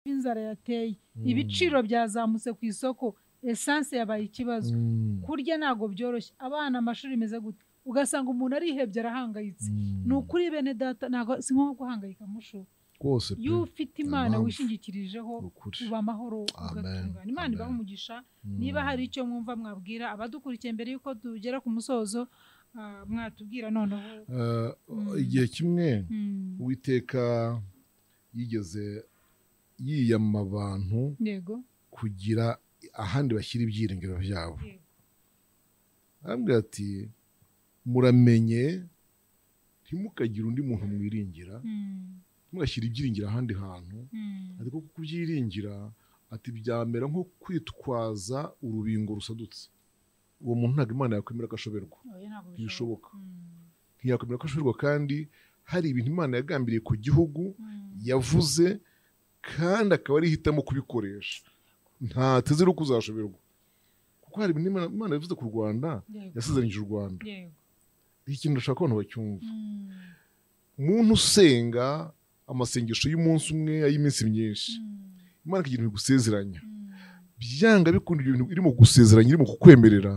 Inzara yateye, ibiciro byazamutse ku isoko, essence yabaye ikibazo, kurya ntabwo byoroshye, abana amashuri meze gute, ugasanga umuntu arihebye, arahangayitse. Ni ukuri bene data, ntabwo si nko guhangayika mushu. Rwose pe. Iyo ufite Imana Impamvu. wishingikirijeho, Ukuri. uba amahoro, Amen. ugatungana. Imana Amen. ibahe umugisha. Niba hari icyo mwumva mwabwira abadukurikiye mbere y'uko tugera ku musozo, mwatubwira noneho. Igihe kimwe Uwiteka yigeze yiyama abantu kugira ahandi bashyira ibyiringiro byabo. Arambwira ati: "Muramenye ntimukagire undi muntu mwiringira, ntimugashyire ibyiringiro ahandi hantu." Ariko kubyiringira, ati, byamera nko kwitwaza urubingo rusadutse. Uwo muntu ntabwo Imana yakwemera ko ashoberwa. Oya, ntabwo. Ntibishoboka. Ntiyakwemera ko ashoberwa kandi hari ibintu Imana yagambiriye ku gihugu, yavuze, kandi akaba ari ihitamo kubikoresha. Ntateze rero kuzashoberwa, kuko hari ibintu Imana yavuze ku Rwanda, yasezeranyije u Rwanda. Iki kintu ndashaka ko abantu bacyumva. Umuntu usenga amasengesho y'umunsi umwe, ay'iminsi myinshi, Imana ikagira ibintu igusezeranya, byanga bikunda ibyo bintu irimo gusezeranya, irimo kukwemerera,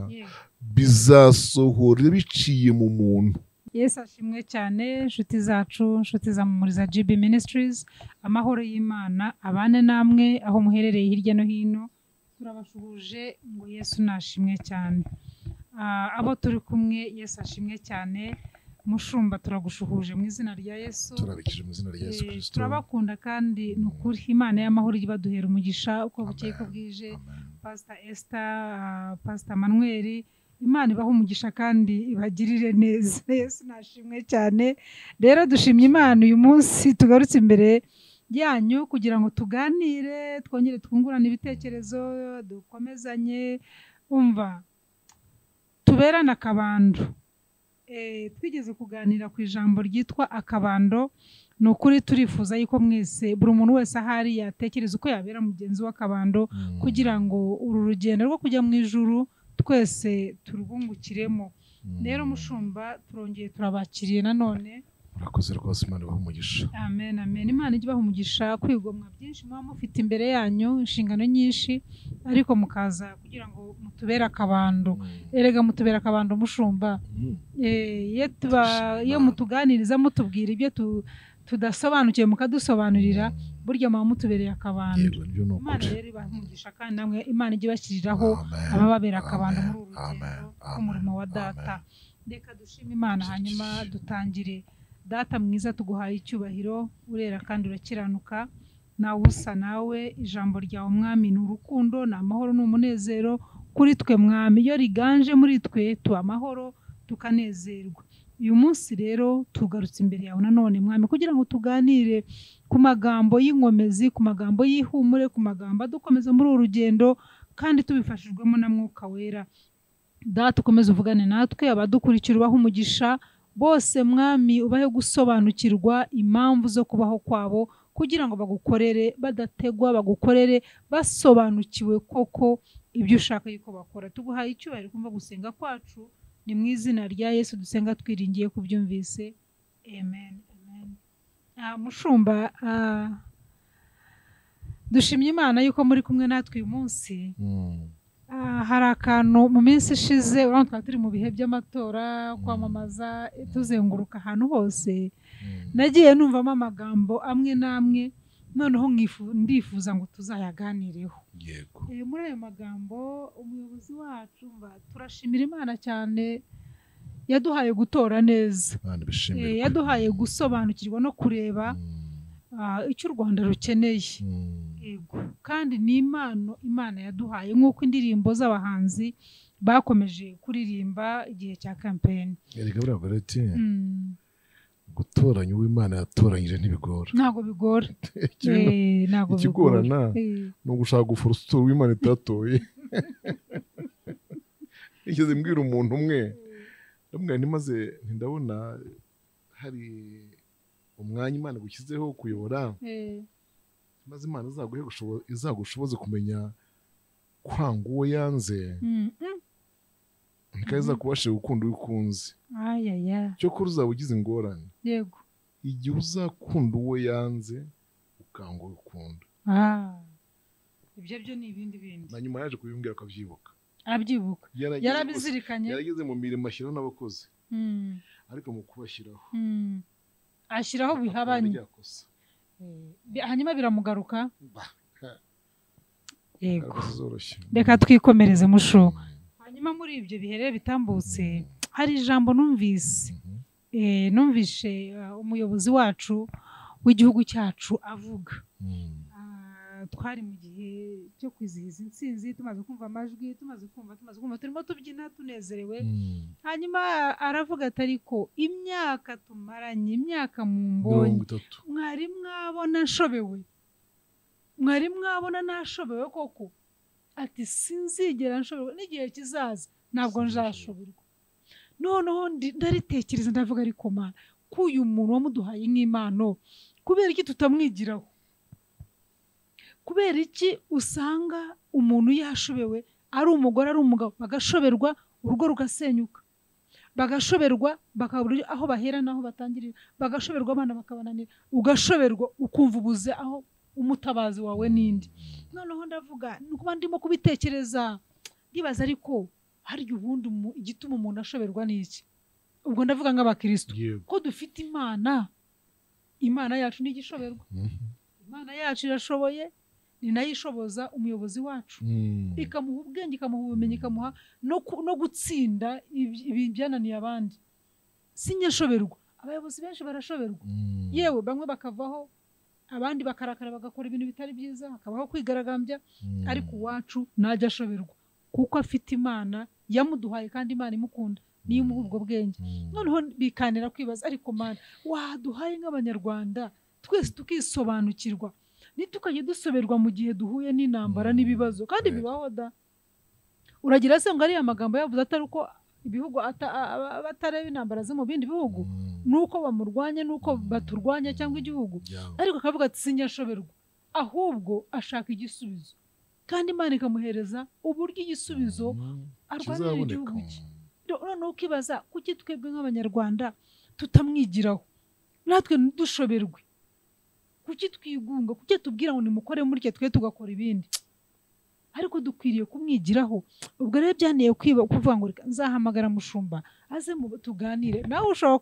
bizasohora biciye mu muntu. Yesu ashimwe cyane. Inshuti zacu, inshuti za Mumuriza GB Ministries, amahoro y'Imana abane namwe aho muherereye hirya no hino. Turabashuhuje ngo Yesu nashimwe cyane. Abo turi kumwe, Yesu ashimwe cyane. Mushumba, turagushuhuje mu izina rya Yesu. Turabikije mu izina rya Yesu Kirisito. Turabakunda kandi ni ukuri Imana y'amahoro ijye ibaduhera umugisha uko bukeye ko Amen. bwije. Amen. Pastor Esther, Pastor Manuel, Imana ibahe umugisha kandi ibagirire neza. Yesu nashimwe cyane. Rero dushimye Imana uyu munsi tugarutse imbere yanyu kugira ngo tuganire, twongere twungurane ibitekerezo, dukomezanye, umva, tuberane akabando. Twigeze kuganira ku ijambo ryitwa akabando. Ni ukuri turifuza yuko mwese, buri muntu wese ahari, yatekereza uko yabera mugenzi we akabando kugira ngo uru rugendo rwo kujya mu ijuru twese turwungukiremo. Rero mushumba, turongeye turabakiriye nanone. Murakoze rwose, Imana ibahe umugisha. Amen, amen. Imana ijye ibaha umugisha kwigomwa byinshi muba mufite imbere yanyu, inshingano nyinshi, ariko mukaza kugira ngo mutubere akabando. Erega mutubere akabando, mushumba. Iyo Turashima. mutuganiriza, mutubwira ibyo tudasobanukiwe, mukadusobanurira, burya muba mutubereye akabando. Yego, nibyo, ni Imana ukuri. rero ibahe umugisha, kandi namwe Imana ijye ibashyiriraho Amen. abababera akabando Amen. muri uru Amen. rugendo rw'umurimo wa Amen. data. Reka dushime Imana, hanyuma dutangire. Data mwiza, tuguhaye icyubahiro, urera kandi urakiranuka, nawe usa nawe. Ijambo ryawe mwami ni urukundo, ni amahoro, ni umunezero kuri twe mwami. Iyo riganje muri twe tuba amahoro, tukanezerwa. Uyu munsi rero tugarutse imbere yawe nanone mwami, kugira ngo tuganire ku magambo y'inkomezi, ku magambo y'ihumure, ku magambo adukomeza muri uru rugendo, kandi tubifashijwemo na Mwuka Wera. Data, ukomeze uvugane natwe, abadukurikira ubahe umugisha bose mwami, ubahe gusobanukirwa impamvu zo kubaho kwabo, kugira ngo bagukorere badategwa, bagukorere basobanukiwe koko ibyo ushaka yuko bakora. Tuguhaye icyubahiro, kumva gusenga kwacu. Ni mu izina rya Yesu dusenga twiringiye kubyumvise, amen, amen. Mushumba, dushimye Imana yuko muri kumwe natwe uyu munsi. Hari akantu mu minsi ishize, urabona twari turi mu bihe by'amatora, kwamamaza, tuzenguruka ahantu hose. Nagiye numvamo amagambo amwe n'amwe, noneho ndifuza ngo tuzayaganireho. Muri ayo magambo umuyobozi wacu, mva, turashimira Imana cyane yaduhaye gutora neza. Imana ibishimirwe. Yaduhaye gusobanukirwa no kureba icyo u Rwanda rukeneye. Yego, kandi ni impano Imana yaduhaye, nk'uko indirimbo z'abahanzi bakomeje kuririmba igihe cya kampeni. Erega buriya Goreti, gutoranya uwo Imana yatoranyije ntibigora. Ntabwo bigora. Ntabwo bigora. Ikigorana ni ugushaka guforositora uwo Imana itatoye. Nigeze mbwira umuntu umwe, ndamubwira nti maze ndabona hari umwanya Imana igushyizeho kuyobora, maze Imana izagushoboze kumenya kwanga uwo yanze, ntikaba izakubashije gukunda uwo ukunze. Ayaya. Cyokora uzaba ugize ingorane igihe uzakunda uwo yanze, ukanga uwo ukunda. Ibyo byo ni ibindi bindi. Na nyuma yaje kubimbwira akabyibuka. Abyibuka. Yarabizirikanye. Yarageze mu mirimo ashyiraho n'abakozi. Ariko mu kubashyiraho. Ashyiraho bihabanye. Hanyuma biramugaruka. Yego. Reka twikomereze musho. Hanyuma muri ibyo bihe bitambutse hari ijambo numvise. Numvishe umuyobozi wacu w'igihugu cyacu avuga. Twari mu gihe cyo kwizihiza intsinzi, tumaze kumva amajwi, tumaze kumva turimo tubyina tunezerewe. Hanyuma aravuga ati ariko imyaka tumaranye, imyaka mu mbonye, mwari mwabona nshobewe, mwari mwabona nashobewe koko? Ati sinzigera nshoberwa, n'igihe kizaza ntabwo nzashoberwa. Noneho ndaritekereza ndavuga ariko Mana, ko uyu muntu wamuduhaye nk'impano, kubera iki tutamwigiraho? Kubera iki usanga umuntu yashobewe, ari umugore ari umugabo, bagashoberwa urugo rugasenyuka, bagashoberwa bakabura aho bahera naho batangirira, bagashoberwa abana bakabananira, ugashoberwa ukumva ubuze aho umutabazi wawe nindi. Noneho ndavuga nukuba ndimo kubitekereza ndibaza ariko hari ubundi igituma umuntu ashoberwa n'iki? Ubwo ndavuga nk'abakristo ko dufite Imana, Imana yacu ntigishoberwa. Imana yacu irashoboye, ni nayo ishoboza umuyobozi wacu, ikamuha ubwenge, ikamuha ubumenyi, ikamuha no gutsinda ibi byananiye abandi. Sinyashoberwa, abayobozi benshi barashoberwa, yewe bamwe bakavaho, abandi bakarakara bagakora ibintu bitari byiza, hakabaho kwigaragambya, ariko uwacu ntajya ashoberwa kuko afite Imana yamuduhaye kandi Imana imukunda, niyo imuha ubwo bwenge. Noneho bikanira kwibaza ariko Mana waduhaye nk'abanyarwanda twese tukisobanukirwa, nitukajye dusoberwa mu gihe duhuye n'intambara n'ibibazo, kandi bibaho da. Uragira se ngo ariya magambo yavuze atari uko ibihugu batareba intambara zo mu bindi bihugu, nuko bamurwanya, nuko baturwanya cyangwa igihugu, ariko akavuga ati sinyashoberwa, ahubwo ashaka igisubizo, kandi Imana ikamuhereza uburyo igisubizo arwanira igihugu cye. Noneho ukibaza kuki twebwe nk'abanyarwanda tutamwigiraho, natwe dushoberwe, kuki twigunga, kuki tubwira ngo nimukore muri twe tugakora ibindi, ariko dukwiriye kumwigiraho. Ubwo rero byaniye kuvuga ngo reka nzahamagara mushumba aze tuganire. Nawe ushobora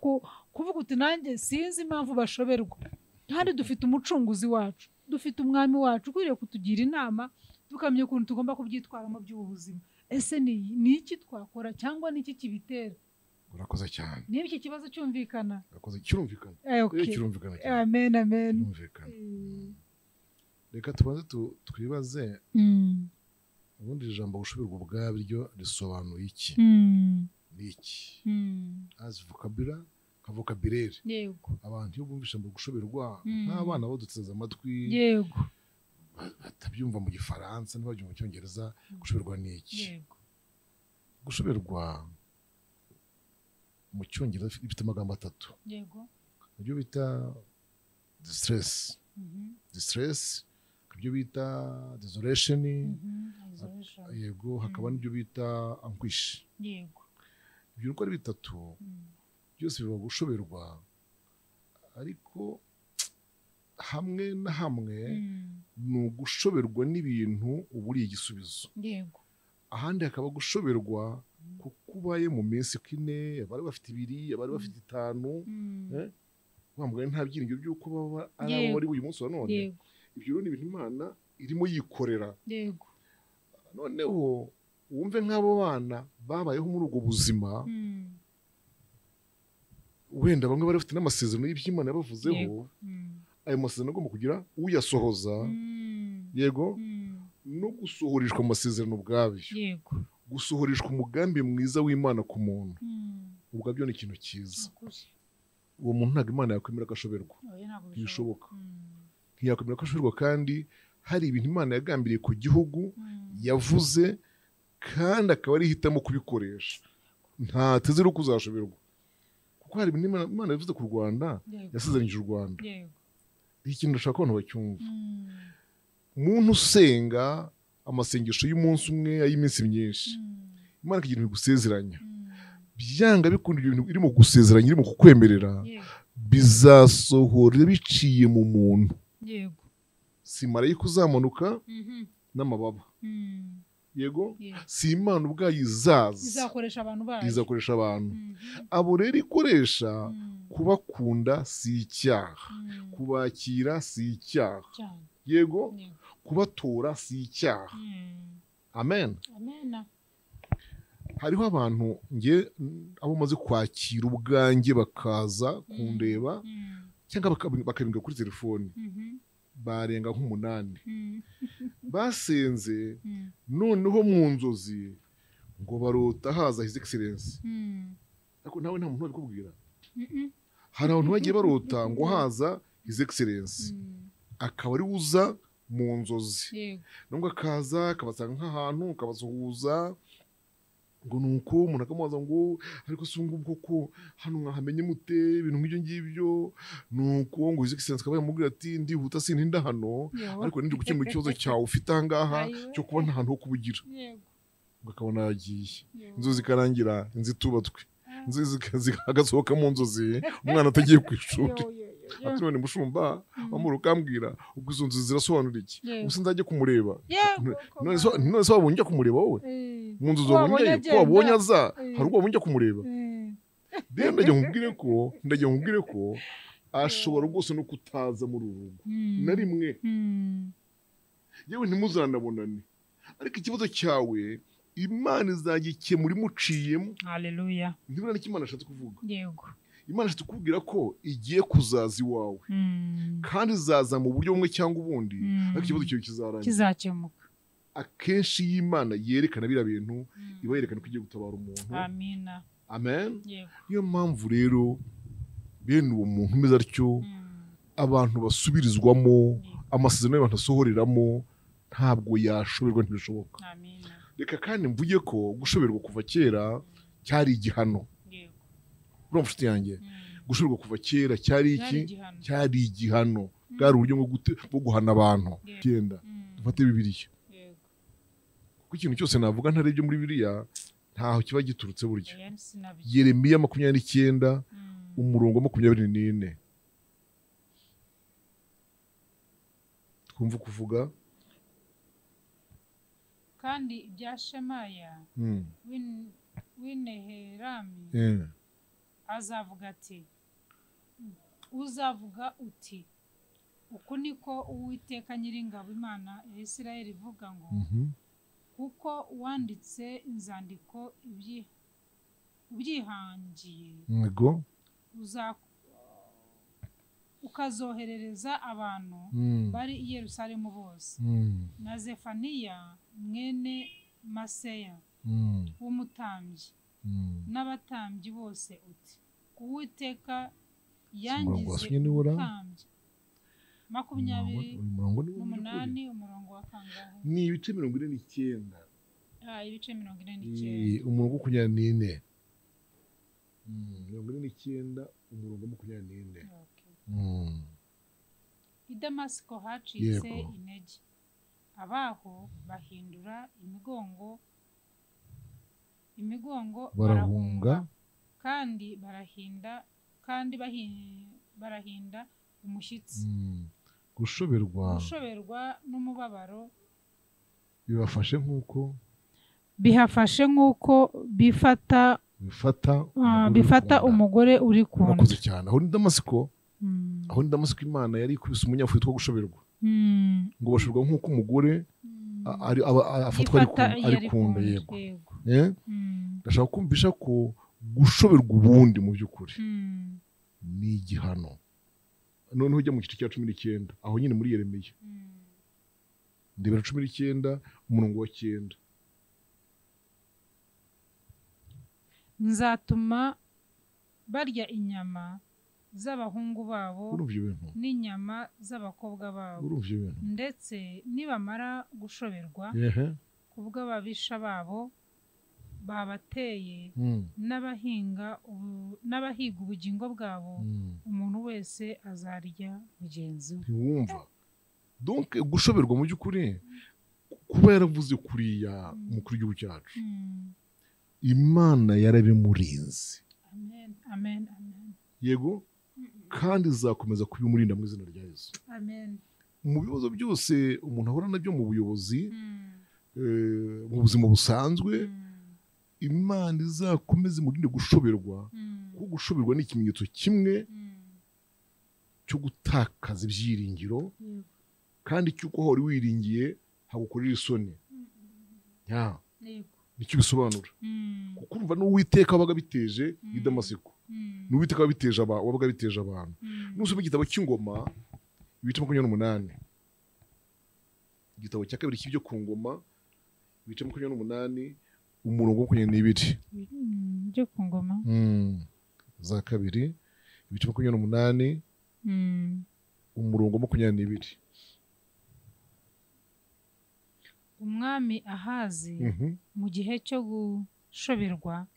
kuvuga uti nanjye sinzi impamvu bashoberwa, kandi dufite umucunguzi wacu, dufite umwami wacu ukwiriye kutugira inama, tukamenya ukuntu tugomba kubyitwaramo by'ubu buzima. Ese ni iki twakora cyangwa ni iki kibitera? Urakoze cyane. Niba iki kibazo cyumvikana? Urakoze, kirumvikana. Kirumvikana cyane. Amen, amen. Kirumvikana. Reka tubanze twibaze ubundi ijambo gushoberwa ubwabyo risobanuye iki? Ni iki? As vocabulary, nka vocabulaire. Yego. Abantu iyo bumva ijambo gushoberwa nk'abana baduteze amatwi. Yego. Batabyumva mu Gifaransa ntibabyumva mu Cyongereza, gushoberwa ni iki? Yego. Gushoberwa mu Cyongereza bifite amagambo atatu. Yego. Ibyo bita distress. Distress, ibyo bita desolation. Yego, hakaba n'ibyo bita anguish. Yego. Ibyo uko ari bitatu byose biba gushoberwa, ariko hamwe na hamwe ni ugushoberwa n'ibintu uburiye igisubizo. Yego. Ahandi hakaba gushoberwa kuko ubaye mu minsi ine, abari bafite 2, abari bafite 5, wa mugani nta byiringiro by'uko baba ari abo bari uyu munsi wa none. Ibyo rero ni ibintu Imana irimo yikorera. Yego. Noneho wumve nk'abo bana babayeho muri ubwo buzima, wenda bamwe bari bafite n'amasezerano y'iby'Imana yabavuzeho, ayo masezerano agomba kugira uyasohoza. Yego. No gusohoreshwa amasezerano ubwabyo. Yego. Gusohoreshwa umugambi mwiza w'Imana ku muntu ubwabyo ni ikintu cyiza. Uwo muntu ntabwo Imana yakwemera ko ashoberwa, ntibishoboka. Ntiyakwemera ko ashoberwa, kandi hari ibintu Imana yagambiriye ku gihugu yavuze, kandi akaba ari ihitamo kubikoresha, ntateze no kuzashoberwa, kuko hari ibintu Imana yavuze ku Rwanda, yasezeranyije u Rwanda. Ikintu ndashaka ko abantu bacyumva, umuntu usenga amasengesho y'umunsi umwe, ay'iminsi myinshi, Imana ikagira ibintu igusezeranya, byanga bikunda ibyo bintu irimo gusezeranya, irimo kukwemerera, bizasohora biciye mu muntu. Yego. Si marayika uzamanuka n'amababa. Yego, si Imana ubwayo izaza, izakoresha abantu bayo, izakoresha abantu. Abo rero ikoresha kubakunda si icyaha, kubakira si icyaha, yego, kubatora si icyaha. Amen. Amen. Hariho abantu nge abo maze kwakira ubwanjye bakaza kundeba cyangwa bakabinga kuri telefone barenga nk'umunani basenze, noneho mu nzozi ngo barota haza His Excellence. Ariko nawe nta muntu wabikubwira. Hari abantu bagiye barota ngo haza His Excellence, akaba ari uza mu nzozi, nubwo akaza akabasanga nk'ahantu akabasuhuza, ngo nuko umuntu akamubaza ngo ariko se ubwo ko hano mwahamenye mute ibintu nk'ibyo ngibyo, nuko ngo His Excellence akaba yamubwira ati ndihuta sintinda hano, ariko nindi gukemura ikibazo cyawe ufite aha ngaha cyo kuba nta hantu ho kubugira. Ngo akabona yagiye, inzozi zikarangira, inzu itubatswe, inzu agasohoka mu nzozi umwana atagiye ku ishuri. Ati none mushumba wamura ukambwira ubwo izo nzozi zirasobanura iki? Ubuse nzajye kumureba? None se wabonye kumureba wowe mu nzozi wabonye ko wabonye aza, hari ubwo wabonye kumureba? Rero ndagira nkubwire ko ashobora rwose no kutaza muri uru rugo na rimwe, yewe ntimuzanabonane, ariko ikibazo cyawe Imana izagikemura imuciyemo. Haleluya. Ntibura n'icyo Imana ashatse kuvuga. Yego. Imana ishatse kukubwira ko igiye kuzaza iwawe, kandi izaza mu buryo bumwe cyangwa ubundi, ariko ikibazo cyawe kizarangira, kizakemuka. Akenshi iyo Imana yerekana biriya bintu, iba yerekana ko igiye gutabara umuntu. Amina. Amen. Niyo mpamvu rero bene uwo muntu umeze atyo, abantu basubirizwamo, amasezerano y'abantu asohoreramo, ntabwo yashoberwa, ntibishoboka. Amina. Reka kandi mvuge ko gushoberwa kuva kera cyari igihano. Urumva nshuti yanjye, gushoberwa kuva kera cyari iki? Cyari igihano. Bwari uburyo bwo guhana abantu. Genda dufate Bibiliya, kuko ikintu cyose navuga ntarebye muri Bibiliya ntaho kiba giturutse burya. Yeremiya 29 umurongo 24, twumva kuvuga kandi ibya Shemaya w'Ineherami azavuga ati, uzavuga uti uku niko Uwiteka Nyiringabo Imana ya Isirayeli ivuga ngo kuko wanditse inzandiko ubyihangiye, yego, ukazoherereza abantu bari i Yerusalemu bose, na Zefaniya mwene Maseya w'umutambyi n'abatambyi bose uti Uwiteka yangize umutambyi. 28 umurongo wa kangahe? Ni ibice 49. Ibice 49. Umurongo 24. 49 umurongo 24. I Damasiko hacitse intege, abaho bahindura imigongo barahunga, kandi barahinda, kandi barahinda umushyitsi. Gushoberwa n'umubabaro bibafashe nk'uko bihafashe nk'uko bifata umugore uri ku nda. Urakoze cyane. Aho ni Damasiko, aho ni Damasiko Imana yari ikubise umunyafu witwa gushoberwa, ngo bashoberwa nk'uko umugore afatwa ari ku nda. Yego. Ndashaka kumvisha ko gushoberwa ubundi mu by'ukuri ni igihano. Noneho ujya mu gice cya 19 aho nyine muri Yeremiya, ndebera 19 umurongo wa 9. Nzatuma barya inyama z'abahungu babo n'inyama z'abakobwa babo, ndetse nibamara gushoberwa kubw'ababisha babo babateye n'abahiga ubugingo bwabo, umuntu wese azarya mugenzi we. Ntiwumva? Donc gushoberwa mu by'ukuri kuba yaravuze kuriya umukuru w'igihugu cyacu, Imana yarabimurinze. Amen, amen, amen. Yego, kandi izakomeza kubimurinda mu izina rya Yesu. Amen. Mu bibazo byose umuntu ahura nabyo mu buyobozi, mu buzima busanzwe, Imana izakomeze imurinde gushoberwa, kuko gushoberwa ni ikimenyetso kimwe cyo gutakaza ibyiringiro, kandi cy'uko wari wiringiye hagukorera isoni. Nicyo bisobanura. Kuko urumva n'Uwiteka wabaga biteje i Damasiko, n'Uwiteka wabaga biteje abantu. Nusoma igitabo cy'Ingoma ibice 28, igitabo cya kabiri cy'ibyo ku ngoma ibice 28 umurongo 22. Byo ku ngoma za kabiri ibice 28 umurongo 22. Umwami Ahazi mu gihe cyo gushoberwa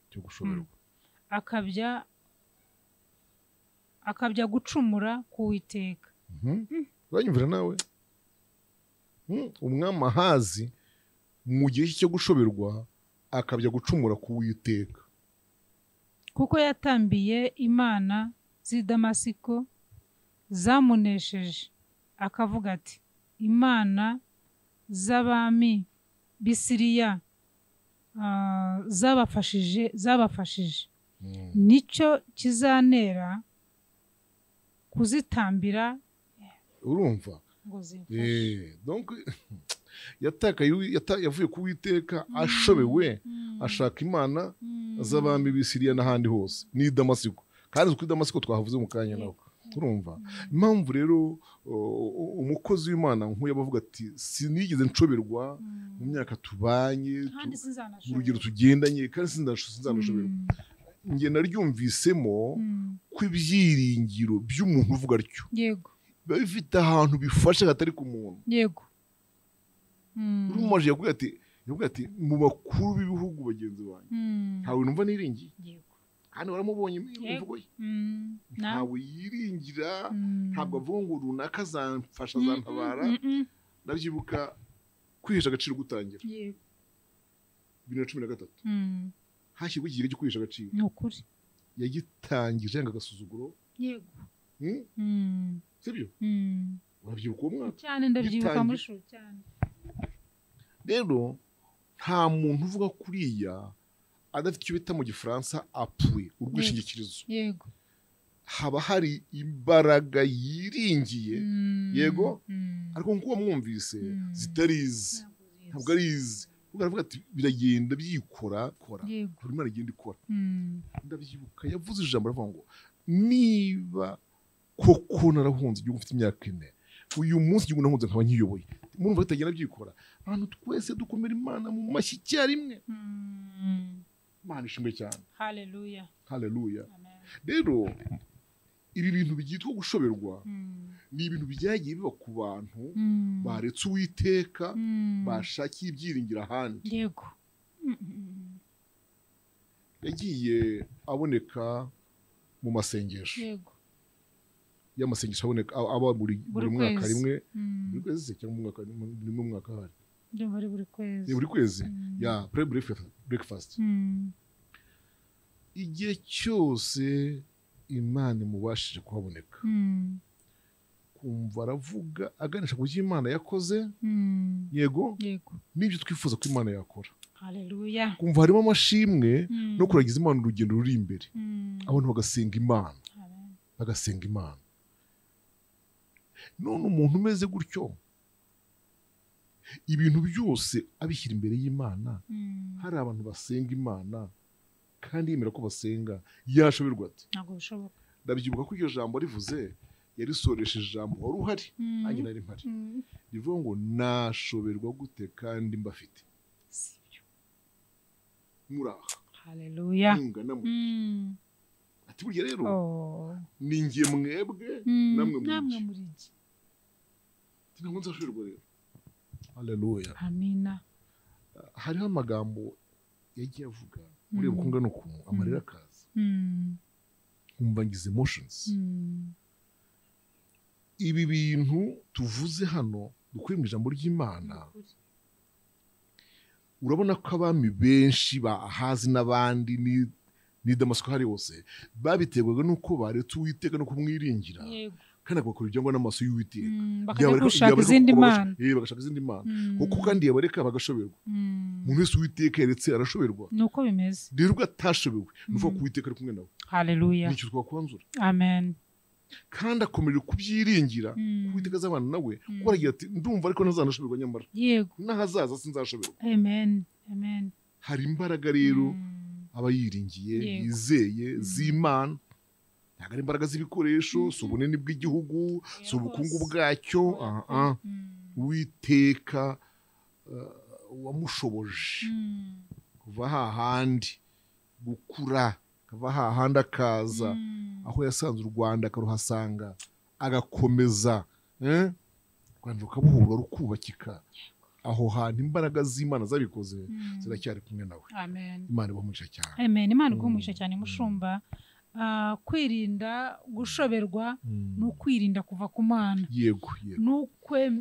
akabya gucumura ku Uwiteka. Uranyumvira nawe? Umwami Ahazi mu gihe cyo gushoberwa akabya gucumura ku Uwiteka, kuko yatambiye imana z'i Damasiko zamunesheje, akavuga ati imana z'abami b'i Siriya zabafashije, nicyo kizantera kuzitambira. Urumva donc yavuye ku Uwiteka ashobewe, ashaka imana z'abami b'i Siriya n'ahandi hose ni Damasiko, kandi kuri Damasiko twahavuze mu kanya nawe. Urumva impamvu rero umukozi w'Imana nk'uyu abavuga ati sinigeze nshoberwa mu myaka tubanye, mu rugero tugendanye, kandi sinzanashoberwa. Njye naryumvisemo ko ibyiringiro by'umuntu uvuga atyo biba bifite ahantu bifasha hatari ku muntu. Yego. Urumaje yavuga ati mu bakuru b'ibihugu bagenzi banjye ntawe numva niringiye. Kandi waramubonye imvugo ye, ntawe yiringira, ntabwo avuga ngo runaka azamfasha azantabara. Ndabyibuka kwihesha agaciro gutangira 2013 hashyirwa ikigega cyo kwihesha agaciro. Ni ukuri yagitangije yanga agasuzuguro. Yego. Sibyo? Urabyibuka uwo mwaka cyane, ndabyibuka muri shuri cyane. Rero nta muntu uvuga kuriya adafite icyo bita mu Gifaransa appui, urwishingikirizo. Yego. Haba hari imbaraga yiringiye, yego, ariko nkuko mwumvise zitarizi, ntabwo arizi. Kuko aravuga ati biragenda byikora kora, Imana igenda ikora. Ndabyibuka yavuze ijambo aravuga ngo niba koko narahunze igihugu mfite imyaka 4, uyu munsi igihugu nahunze nkaba nkiyoboye, murumva bitagenda byikora. Abantu twese dukomera Imana mu mashyi icyarimwe. Imana ishimwe cyane. Haleluya. Haleluya. Rero ibi bintu byitwa gushoberwa ni ibintu byagiye biba ku bantu baretse Uwiteka, bashakiye ibyiringiro ahandi. Yego. Yagiye aboneka mu masengesho. Yego. Y'amasengesho aboneka aba buri mwaka rimwe, buri kwezi cyangwa mu mwaka rimwe, mu mwaka hari. Buri kwezi. Buri kwezi. Ya pre breakfast. Igihe cyose Imana imubashije kuhaboneka, kumva aravuga aganisha ku byo Imana yakoze, yego, n'ibyo twifuza ko Imana yakora. Haleluya. Kumva harimo amashimwe no kuragiza Imana urugendo ruri imbere. Abantu bagasenga Imana, bagasenga Imana. None umuntu umeze gutyo ibintu byose abishyira imbere y'Imana, hari abantu basenga Imana kandi yemera ko basenga, yashoberwa ati ntabwo bishoboka. Ndabyibuka ko iryo jambo rivuze yarisoresheje ijambo wari uhari, nanjye nari mpari, rivuga ngo nashoberwa gute kandi mbafite. Sibyo. Muraha. Haleluya. Ati burya rero ni ngiye mwebwe namwe muri iki. Ntabwo nzashoberwa rero. Haleluya. Amina. Hariho amagambo yagiye avuga ureba uko ngana ukuntu amarira akaza, nkumva ngize emotions. Ibi bintu tuvuze hano dukuye mu ijambo ry'Imana, urabona ko abami benshi ba Ahazi n'abandi ni Damasiko hari hose babiterwaga nuko baretse Uwiteka no kumwiringira, Kandi agakora ibyangwa n'amaso y'Uwiteka. Bakajya gushaka izindi mana. Bagashaka izindi mana. Kuko kandi yabareka bagashoberwa. Umuntu wese Uwiteka yaretse arashoberwa. Nuko bimeze. Rero ubwo atashobewe, nuvuga ko Uwiteka ari kumwe nawe. Haleluya. Nicyo twakwanzura. Amen. Kandi akomeje kubyiringira ko Uwiteka azabana nawe, kuko aragira ati ndumva ariko ntazanashoberwa nyamara. Yego. N'ahazaza sinzashoberwa. Amen. Amen. Hari imbaraga rero aba yiringiye, yizeye z'Imana. Ntabwo ari imbaraga z'ibikoresho, si ubunini bw'igihugu, si ubukungu bwacyo. Uwiteka wamushoboje kuva hahandi gukura, akava hahandi akaza aho yasanze u Rwanda akaruhasanga, agakomeza u Rwanda rukabuhura rukubakika. Aho hantu imbaraga z'Imana zabikoze ziracyari kumwe nawe. Amen. Imana ibahe cyane. Amen. Imana iguhe cyane mushumba. Kwirinda gushoberwa ni ukwirinda kuva ku Mana. Yego, yego.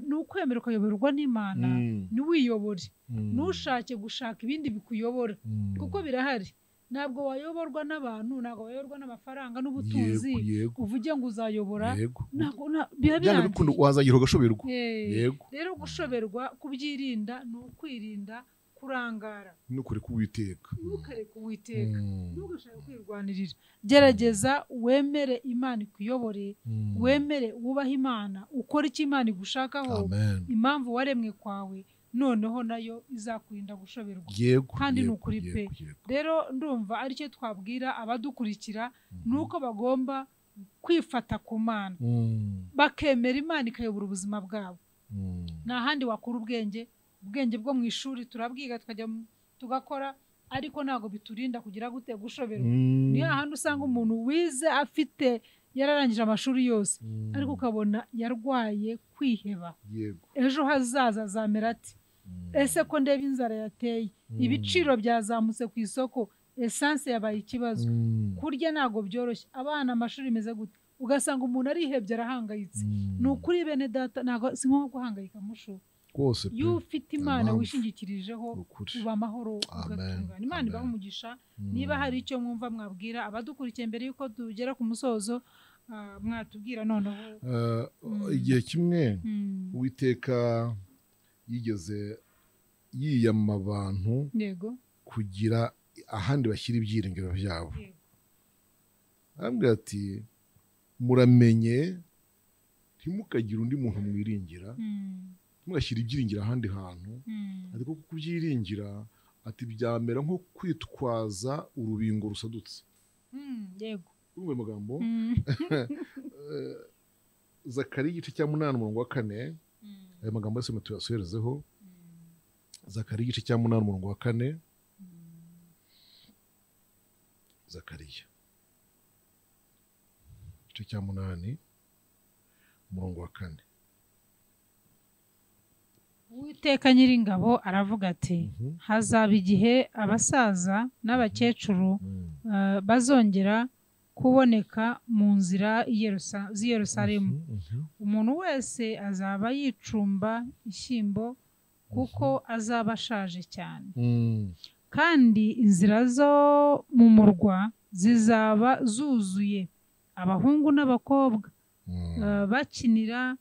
Ni ukwemera ukayoborwa n'Imana, ntiwiyobore, ntushake gushaka ibindi bikuyobora, kuko birahari. Ntabwo wayoborwa n'abantu, ntabwo wayoborwa n'amafaranga n'ubutunzi, uvuge ngo uzayobora, ntabwo biba birangiye. Wazagira ugashoberwa. Yego. Rero gushoberwa kubyirinda ni ukwirinda kurangara. Ntukareke Uwiteka. Ntukareke Uwiteka. Ntugashake kwirwanirira. Gerageza wemere Imana ikuyobore, wemere wubahe Imana, ukore icyo Imana igushakaho, impamvu waremwe kwawe, noneho nayo izakurinda gushoberwa. Kandi ni ukuri pe. Rero ndumva aricyo twabwira abadukurikira, nuko bagomba kwifata ku Mana, bakemera Imana ikayobora ubuzima bwabo. Nta handi wakura ubwenge. Ubwenge bwo mu ishuri turabwiga tukajya tugakora, ariko ntago biturinda kugira gute gushoberwa. Ni hahandi usanga umuntu wize afite yararangije amashuri yose, ariko ukabona yarwaye kwiheba. Ejo hazaza azamera ati ese ko ndeba inzara yateye, ibiciro byazamutse ku isoko, essence yabaye ikibazo, kurya ntago byoroshye, abana amashuri meze gute, ugasanga umuntu arihebye arahangayitse. Ni ukuri bene data, ntago si nko guhangayika musho. Iyo ufite Imana wishingikirijeho uba amahoro ugatungana. Imana ibahe umugisha. Niba hari icyo mwumva mwabwira abadukurikiye mbere yuko tugera ku musozo, mwatubwira noneho. Igihe kimwe Uwiteka yigeze yiyama abantu kugira ahandi bashyira ibyiringiro byabo. Arambwira ati muramenye ntimukagire undi muntu mwiringira, mugashyira ibyiringira ahandi hantu, ariko kubyiringira ati byamera nko kwitwaza urubingo rusadutse. Yego. Urumva amagambo? Zakariya igice cya 8 umurongo wa 4, ayo magambo yose tuyasoherezeho. Zakariya igice cya 8 umurongo wa 4. Zakariya igice cya 8 umurongo wa 4. Uwiteka Nyiringabo aravuga ati hazaba igihe abasaza n'abakecuru bazongera kuboneka mu nzira z'i Yerusalemu. Umuntu wese azaba yicumba ishyimbo kuko azaba ashaje cyane. Kandi inzira zo mu murwa zizaba zuzuye abahungu n'abakobwa bakinira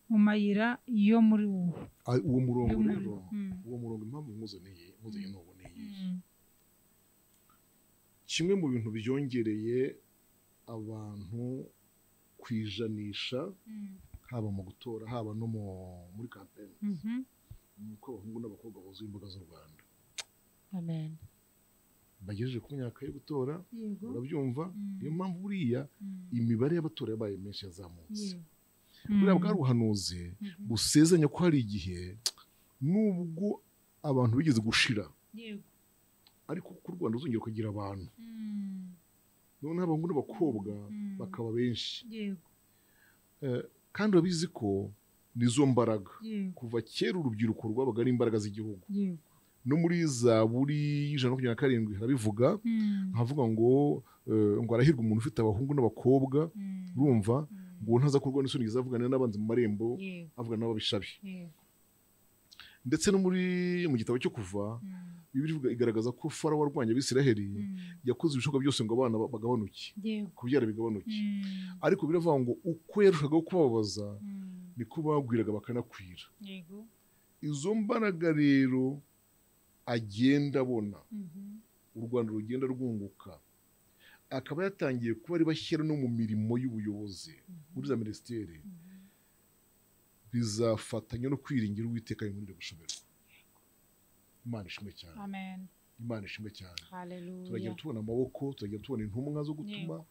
mu mayira yo muri wo. Uwo murongo rero, uwo murongo impamvu nkuzaniye n'ubu ni kimwe mu bintu byongereye abantu kwijanisha, haba mu gutora haba no muri campaign, nuko abahungu n'abakobwa buzuye imbuga z'u Rwanda. Amen. Bagejeje ku myaka yo gutora, urabyumva? Niyo mpamvu buriya imibare y'abatora yabaye menshi yazamutse. Buriya bwari ubuhanuzi busezanya ko hari igihe nubwo abantu bigeze gushira, ariko ku Rwanda uzongera kugira abantu, noneho abahungu n'abakobwa bakaba benshi. Kandi urabizi ko nizo mbaraga kuva kera urubyiruko rwabaga ari imbaraga z'igihugu. No muri Zaburi 127 harabivuga, havuga ngo ngo arahirwa umuntu ufite abahungu n'abakobwa, urumva ngo ntazakorwa n'isoni izavugana n'abanzi mu marembo, avugana n'ababishabi. Ndetse no muri mu gitabo cyo kuva Bibiliya igaragaza ko Farawo warwanya Abisiraheli yakoze ibishoboka byose ngo abana bagabanuke, kubyara bigabanuke. Ariko biravuga ngo uko yarushagaho kubabaza niko bagwiraga bakanakwira. Izo mbaraga rero agenda abona u Rwanda rugenda rwunguka, akaba yatangiye kuba ari bashyira no mu mirimo y'ubuyobozi muri za minisiteri, bizafatanya no kwiringira Uwiteka bimurinde gushoberwa. Imana ishimwe cyane. Amen. Imana ishimwe cyane. Haleluya. Turagenda tubona amaboko, turagenda tubona intumwa zo gutuma,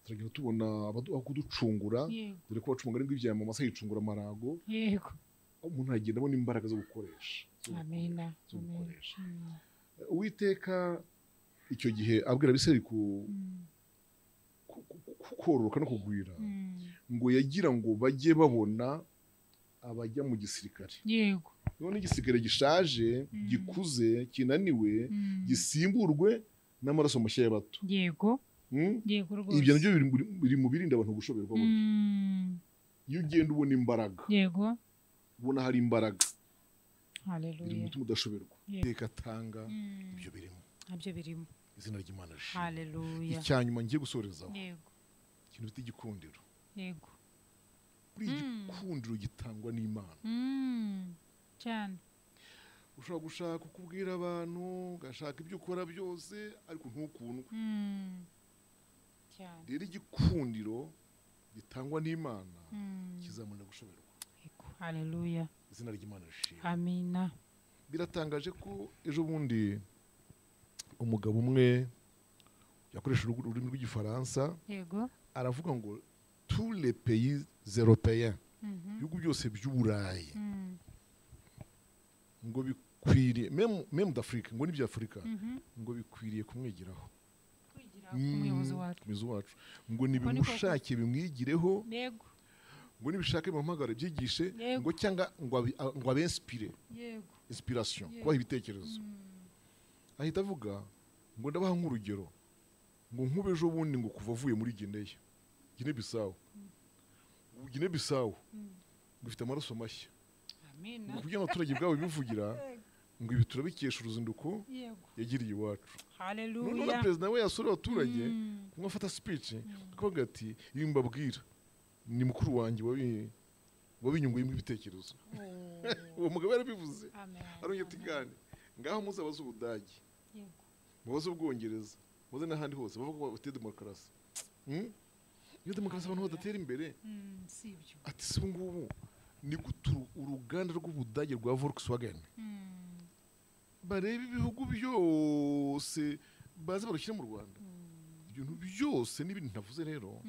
turagenda tubona abaduha kuducungura, dore ko bacunga ari bw'ibya mama se yicungura amarago. Yego. Umuntu agenda abona imbaraga zo gukoresha. Amina. Zo gukoresha. Uwiteka icyo gihe abwira Abisirayeli kororoka no kugwira, ngo yagira ngo bajye babona abajya mu gisirikare. Yego. None igisirikare gishaje, gikuze, kinaniwe, gisimburwe n'amaraso mashya y'abato. Yego. Yego rwose. Ibyo nabyo biri mu birinda abantu gushoberwa buryo. Iyo ugenda ubona imbaraga. Yego. Ubona hari imbaraga. Haleluya. Biri mu udashoberwa. Iteka tanga ibyo birimo. Nabyo birimo. Izina ry'Imana rishimwe. Haleluya. Icyanyuma ngiye gusorezaho. Yego. Ikintu bita igikundiro. Yego. Buri igikundiro gitangwa n'Imana. Cyane. Ushobora gushaka kubwira abantu, ugashaka ibyo ukora byose ariko ntukundwe. Cyane. Rero igikundiro gitangwa n'Imana kizamurinda gushoberwa. Yego. Haleluya. Izina ry'Imana rishimwe. Amina. Biratangaje ko ejo bundi umugabo umwe yakoresha ururimi rw'igifaransa. Yego. Aravuga ngo tous les pays européens, ibihugu byose by'Uburayi ngo bikwiriye, même d'Afrique, ngo n'ibya Afrika, ngo bikwiriye kumwigiraho, umuyobozi wacu, ngo nibimushake bimwigireho, yego, ngo nibishake bimuhamagare byigishe, ngo cyangwa ngo abenspire, yego, inspiration, kubaha ibitekerezo. Ahita avuga ngo ndabaha nk'urugero, ngo nkube ejo bundi ngo kuva avuye muri Guinea, Guinea Bissau, Guinea Bissau ngo ifite amaraso mashya. Amina. Kugira ngo abaturage bwabo bivugira ngo ibi turabikesha uruzinduko yagiriye iwacu. Haleluya. None perezida we yasura abaturage kumwe afata speech akavuga ati ibi mbabwira ni mukuru wanjye wabinyunguyemo ibitekerezo. Uwo mugabo yarabivuze. Arongera ati kandi ngaho muzabaze Ubudage, mubaze Ubwongereza, mubaze n'ahandi hose bavuga ko bafite demokarasi. Iyo demokarasi abantu badatera imbere. Si ibyo. Ati si ngubu ni gute uruganda rw'Ubudage rwa Volkswagen bareba ibihugu byose baze barushyira mu Rwanda. Ibintu byose n'ibintu ntavuze rero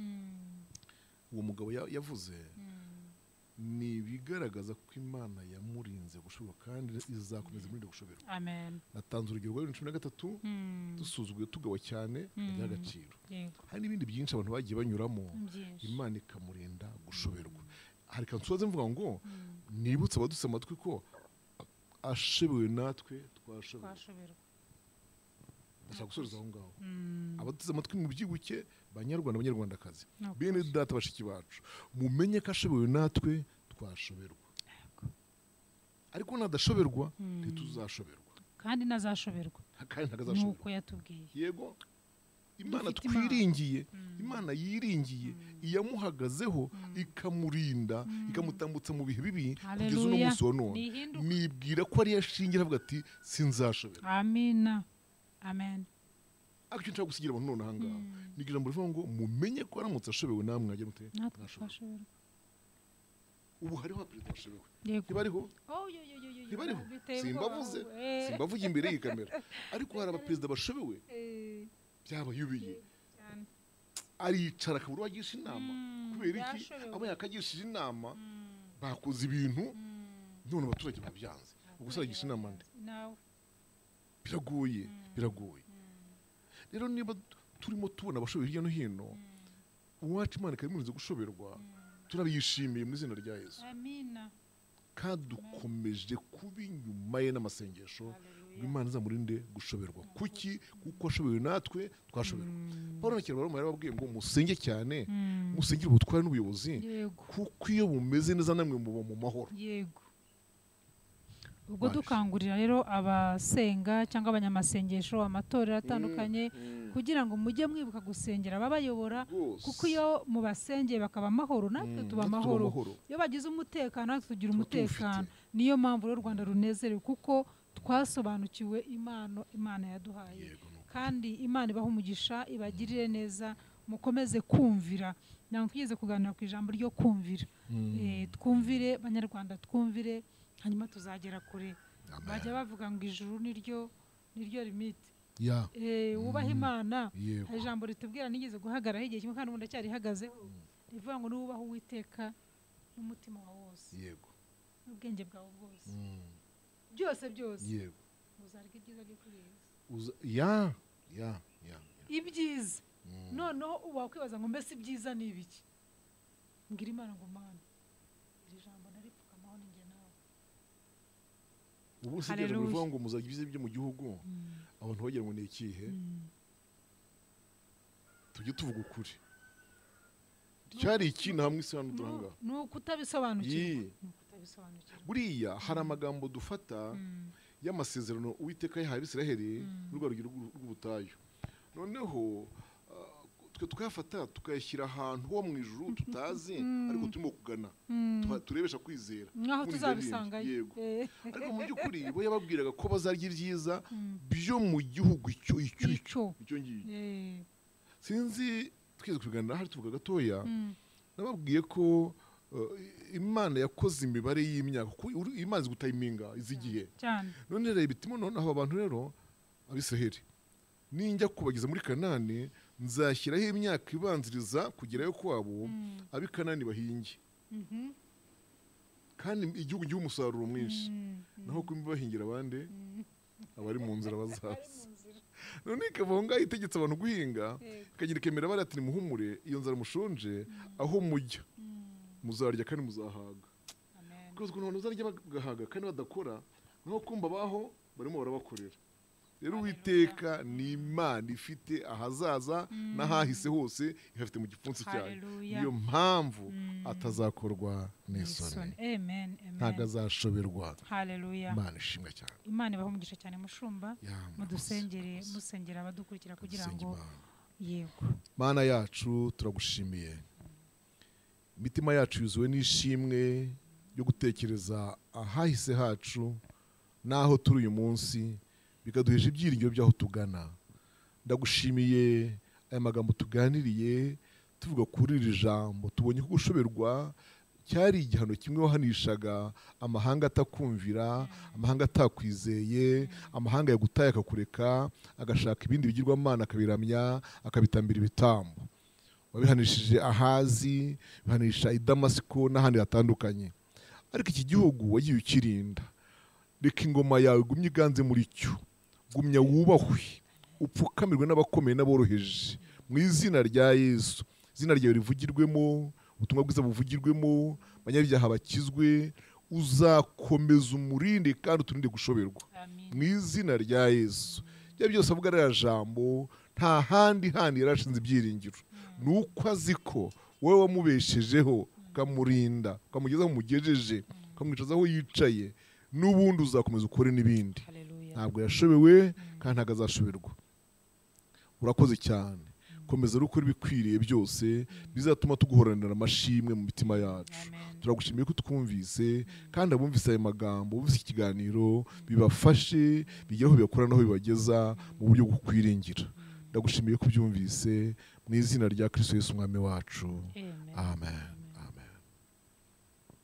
uwo mugabo yavuze ni ibigaragaza ko Imana yamurinze gushoberwa kandi izakomeza imurinda gushoberwa. Amen. Natanze urugero rwa 2013 dusuzuguye tugawa cyane by'agaciro. Hari n'ibindi byinshi abantu bagiye banyuramo Imana ikamurinda gushoberwa. Hari kansoze mvuga ngo nibutse abaduse amatwi ko ashobewe natwe twashoberwa. Ndashaka gusoreza aho ngaho. Abaduteze amatwi mu byibuke banyarwanda banyarwandakazi, bene data bashiki bacu, mumenye ko ashobewe natwe twashoberwa. Ariko nadashoberwa ntituzashoberwa. Kandi nazashoberwa. Kandi ntazashoberwa. Nuko yatubwiye. Yego. Imana twiringiye, Imana yiringiye, iyamuhagazeho ikamurinda, ikamutambutsa mu bihe bibi kugeza uno munsi wa none. Nibwira ko ari yashingira avuga ati sinzashoberwa. Amina. Amen. Ariko nshaka gusigira abantu none ahangaha nigira ngo rivuga ngo mumenye ko aramutse ashobewe namwe mwajya mute mwashoberwa. Ubu hariho perezida washobewe. Ntibariho? Ntibariho. Simbavuze, simbavuye imbere y'iyi kamera. Ariko hari abaperezida bashobewe. Byabayubiye. Aricara akabura uwagisha inama. Kubera iki? Abo yakagishije inama bakoze ibintu none abaturage babyanze. Ubwo se aragisha inama nde? Biragoye, biragoye. Rero niba turimo tubona abashobewe hirya no hino, uwacu Imana ikabimurinze gushoberwa, turabiyishimiye mu izina rya Yesu. Amina. Kandi dukomeje kuba inyuma ye n'amasengesho ngo Imana izamurinde gushoberwa. Kuki? Kuko ashobewe natwe twashoberwa. Paulo na Baroma yarababwiye ngo musenge cyane, musengere ubutware n'ubuyobozi, kuko iyo bumeze neza namwe muba mu mahoro. Yego. Ubwo dukangurira rero abasenga cyangwa abanyamasengesho, amatorero atandukanye, kugira ngo mujye mwibuka gusengera ababayobora, kuko iyo mubasengeye bakaba amahoro, natwe tuba amahoro. Iyo bagize umutekano natwe tugira umutekano. Niyo mpamvu rero u Rwanda runezerewe, kuko twasobanukiwe impano Imana yaduhaye. Kandi Imana ibaha umugisha, ibagirire neza, mukomeze kumvira. Ntabwo twigeze kuganira ku ijambo ryo kumvira. Twumvire Banyarwanda, twumvire, hanyuma tuzagera kure. Bajya bavuga ngo ijuru niryo limite. Wubaha Imana. Hari ijambo ritubwira nigeze guhagararaho igihe kimwe kandi ubu ndacyarihagazeho, rivuga ngo nubaha Uwiteka n'umutima wawe wose, n'ubwenge bwawe bwose, byose byose, uzarya ibyiza byo kuri iyi si. Ibyiza. Noneho wakwibaza ngo mbese ibyiza ni ibiki? Mbwira Imana ngo Mana, iri jambo naripfukamaho ninjye nawe. Ubu sigaje bivuga ngo muzarya ibyiza byo mu gihugu, abantu bagira ngo ni ikihe? Tujye tuvuga ukuri. Cyari iki na hamwe isi hano turanga? Ni ukutabisobanukirwa. Buriya hari amagambo dufata y'amasezerano Uwiteka yahaye Abisiraheli muri rwa rugero rw'ubutayu. Noneho twe tukayafata tukayashyira ahantu ho mu ijuru tutazi, ariko turimo kugana turebesha kwizera nkaho tuzabisangayo. Ariko mu by'ukuri bo yababwiraga ko bazarya ibyiza byo mu gihugu icyo icyo icyo ngiye. Sinzi twigeze kubiganira hari tuvuga gatoya, nababwiye ko Imana yakoze imibare y'imyaka, kuko Imana izi gutayiminga izigihe. None reba itimo none aba bantu rero Abisiraheli, ninjya kubageza muri Kanani nzashyiraho imyaka ibanziriza kugerayo kwabo, ab'i Kanani bahinge, kandi igihugu giha umusaruro mwinshi, naho kumbi bahingira abandi abari mu nzira bazaza. None ikava aho ngaho itegetse abantu guhinga, ikagira ikemera bari ati nimuhumure iyo nzara mushonje, aho mujya muzarya kandi muzahaga. Kuko ukuntu abantu bazarya bagahaga kandi badakora, naho kumva baho barimo barabakorera. Rero Uwiteka ni Imana ifite ahazaza n'ahahise hose, ihafite mu gipfunsi cyayo. Niyo mpamvu atazakorwa n'isoni. Amen. Ntabwo azashoberwa. Haleluya. Imana ishimwe cyane. Imana ibahe umugisha cyane mushumba. Mudusengere, musengera abadukurikira kugira ngo yego. Mana yacu turagushimiye. Imitima yacu yuzuwe n'ishimwe ryo gutekereza ahahise hacu naho turi uyu munsi, bikaduhesha ibyiringiro by'aho tugana. Ndagushimiye aya magambo tuganiriye tuvuga kuri iri jambo, tubonye ko gushoberwa cyari igihano kimwe wahanishaga amahanga atakumvira, amahanga atakwizeye, amahanga yagutaye akakureka, agashaka ibindi bigirwamana akabiramya, akabitambira ibitambo. Wabihanishije Ahazi, bihanisha i Damasiko n'ahandi hatandukanye. Ariko iki gihugu wagiye ukirinda. Reka ingoma yawe igumye iganze muri cyo, gumya wubahwe, upfukamirwe n'abakomeye n'aboroheje. Mu izina rya Yesu, izina ryawe rivugirwemo, ubutumwa bwiza buvugirwemo, abanyabyaha bakizwe, uzakomeza umurinde kandi uturinde gushoberwa. Mu izina rya Yesu. Ibyo byose avuga ririya jambo, nta handi handi yarashinze ibyiringiro. Nuko azi ko wowe wamubeshejeho, ukamurinda, ukamugeza aho umugejeje, ukamwicaza aho yicaye, n'ubundi uzakomeza ukore n'ibindi. Ntabwo yashobewe kandi ntabwo azashoberwa. Urakoze cyane. Komeza ukora ibikwiriye byose bizatuma tuguhoranira amashimwe mu mitima yacu. Turagushimiye ko twumvise, kandi abumvise ayo magambo, bumvise ikiganiro, bibafashe bigere aho bibakura naho bibageza mu buryo bwo kwiringira. Ndagushimiye ko byumvise mu izina rya Kristo Yesu Umwami wacu. Amen.